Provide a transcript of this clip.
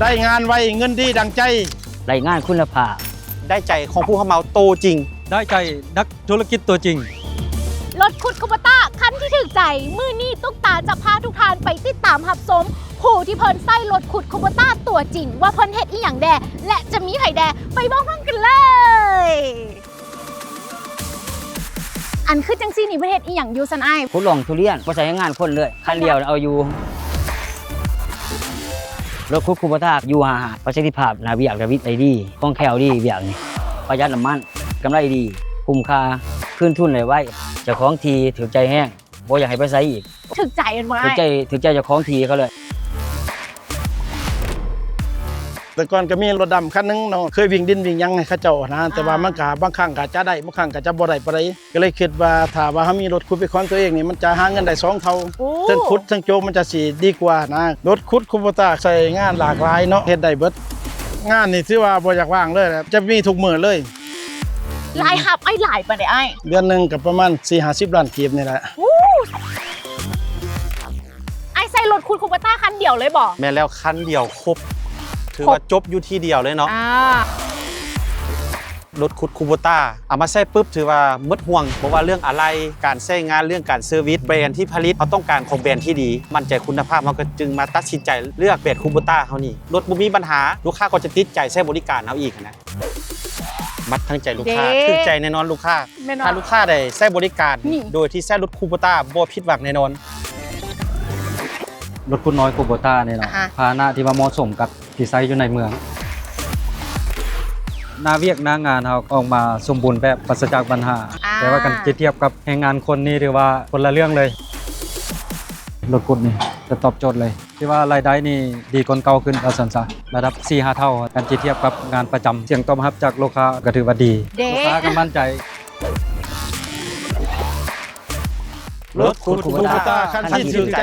ໄດ້ງານໄວ ເງິນດີດັ່ງໃຈ ໄດ້ງານຄຸນນະພາບ ໄດ້ໃຈຂອງຜູ້ຮັບເໝົາໂຕຈິງ ໄດ້ໃຈນັກທຸລະກິດຕົວຈິງ. ລົດຂຸດຄູໂບຕ້າຄັນທີ່ຖືກໃຈ ມື້ນີ້ຕຸກຕາຈະພາທຸກທ່ານໄປຕິດຕາມຮັບຊົມ ຜູ້ທີ່ເພິ່ນໃຊ້ລົດຂຸດຄູໂບຕ້າຕົວຈິງ ວ່າເພິ່ນເຮັດອີ່ຫຍັງແດ່ ແລະ ຈະມີໃຜແດ່ ໄປເບິ່ງພ້ອມກັນເລີຍ. ອັນຄືຈັ່ງຊີ້ນີ້ເພິ່ນເຮັດອີ່ຫຍັງຢູ່ຊັ້ນອ້າຍ? ຂຸດລ່ອງທຸລຽນ ບໍ່ໃຊ້ແຮງງານຄົນເລີຍ ຄັນດຽວເອົາຢູ່. ລົດຂຸດຄູໂບຕ້າຢູ່ຫາຫາ ປະສິດທິພາບໜ້າວຽກ ແລະ ວິໄອດີ ຄ່ອງແຄ້ວດີວຽກນີ້ ປະຢັດນ້ຳມັນ ກຳໄລດີ ຄຸ້ມຄ່າ ຄືນທຶນໄດ້ໄວ ເຈົ້າຂອງທີ່ຖືກໃຈແຮງ ບໍ່ຢາກໃຫ້ໄປໃສອີກ. ຖືກໃຈແມ່ນບໍ່ອ້າຍ? ຖືກໃຈ ຖືກໃຈເຈົ້າຂອງທີ່ເຂົາເລີຍ. ແຕ່ກ່ອນກໍມີລົດດຳຄັນໜຶ່ງເນາະ ເຄີຍວິ່ງດິນວິ່ງຫຍັງໃຫ້ເຂົາເຈົ້ານະ ແຕ່ວ່າ ອ່າ ມັນກໍບາງຄັ້ງກໍຈະໄດ້ ບາງຄັ້ງກໍຈະບໍ່ໄດ້ປານໃດ ກໍເລີຍຄິດວ່າຖ້າວ່າເຮົາມີລົດຂຸດເປັນຂອງຕົວເອງນີ້ ມັນຈະຫາເງິນໄດ້ສອງເທົ່າ ໂອ້ ເຊິ່ງຂຸດເຊິ່ງໂຈະມັນຈະຊິດີກວ່ານະ. ລົດຂຸດຄູໂບຕ້າໃຊ້ງານຫຼາກຫຼາຍເນາະ ເຮັດໄດ້ເບິດ. ງານນີ້ຖືວ່າບໍ່ຢາກວ່າງເລີຍແຫຼະ ຈະມີທຸກມື້ເລີຍ. ລາຍຮັບອ້າຍຫຼາຍປານໃດອ້າຍ? ເດືອນໜຶ່ງກໍປະມານສີ່ຫ້າສິບລ້ານກີບນີ້ແຫຼະ. ໂອ້ ອ້າຍໃຊ້ລົດຂຸດຄູໂບຕ້າຄັນດຽວເລີຍບໍ່? ແມ່ນແລ້ວ ຄັນດຽວຄົບ ຖືວ່າຈົບຢູ່ທີ່ດຽວເລີຍເນາະ. ອ່າ ລົດຂຸດຄູໂບຕ້າເອົາມາໃຊ້ປຶບ ຖືວ່າໝົດຫ່ວງ ບໍ່ວ່າເລື່ອງອາໄຫຼ່ ການໃຊ້ງານ ເລື່ອງການເຊີວິດ ແບຣນທີ່ຜະລິດ ເຮົາຕ້ອງການຂອງແບຣນທີ່ດີ ໝັ້ນໃຈຄຸນນະພາບ ເຮົາກໍຈຶ່ງມາຕັດສິນໃຈເລືອກແບຣນຄູໂບຕ້າເຮົານີ້ ລົດບໍ່ມີບັນຫາ ລູກຄ້າກໍຈະຕິດໃຈໃຊ້ບໍລິການເຮົາອີກນະ. ມັດທັງໃຈລູກຄ້າ ເດ້ ຖືກໃຈແນ່ນອນລູກຄ້າ. ແມ່ນບໍ່? ຖ້າລູກຄ້າໃດໃຊ້ບໍລິການ ນີ້ ໂດຍທີ່ໃຊ້ລົດຄູໂບຕ້າ ບໍ່ຜິດຫວັງແນ່ນອນ. ລົດຂຸດນ້ອຍຄູໂບຕ້ານີ້ເນາະ ອ່າຮະ ພາຫະນະທີ່ວ່າເໝາະສົມກັບທີ່ໃຊ້ຢູ່ໃນເມືອງ. ໜ້າວຽກໜ້າງານເຮົາອອກມາສົມບູນແບບ ປາສະຈາກບັນຫາ ອ່າ ແຕ່ວ່າຄັນຈະທຽບກັບແຮງງານຄົນນີ້ ຖືວ່າຄົນລະເລື່ອງເລີຍ. ລົດຂຸດນີ້ຈະຕອບໂຈດເລີຍ ທີ່ວ່າລາຍໄດ້ນີ້ດີກວ່າເກົ່າຂຶ້ນ ວ່າຊັ້ນຊະ ລະດັບສີ່ຫ້າເທົ່າ ຄັນຈະທຽບກັບງານປະຈຳ. ສຽງຕອບຮັບຈາກລູກຄ້າກໍຖືວ່າດີ ເດ້ ລູກຄ້າກໍໝັ້ນໃຈ. ລົດຂຸດຄູໂບຕ້າ ຄັນທີ່ຖືກໃຈ.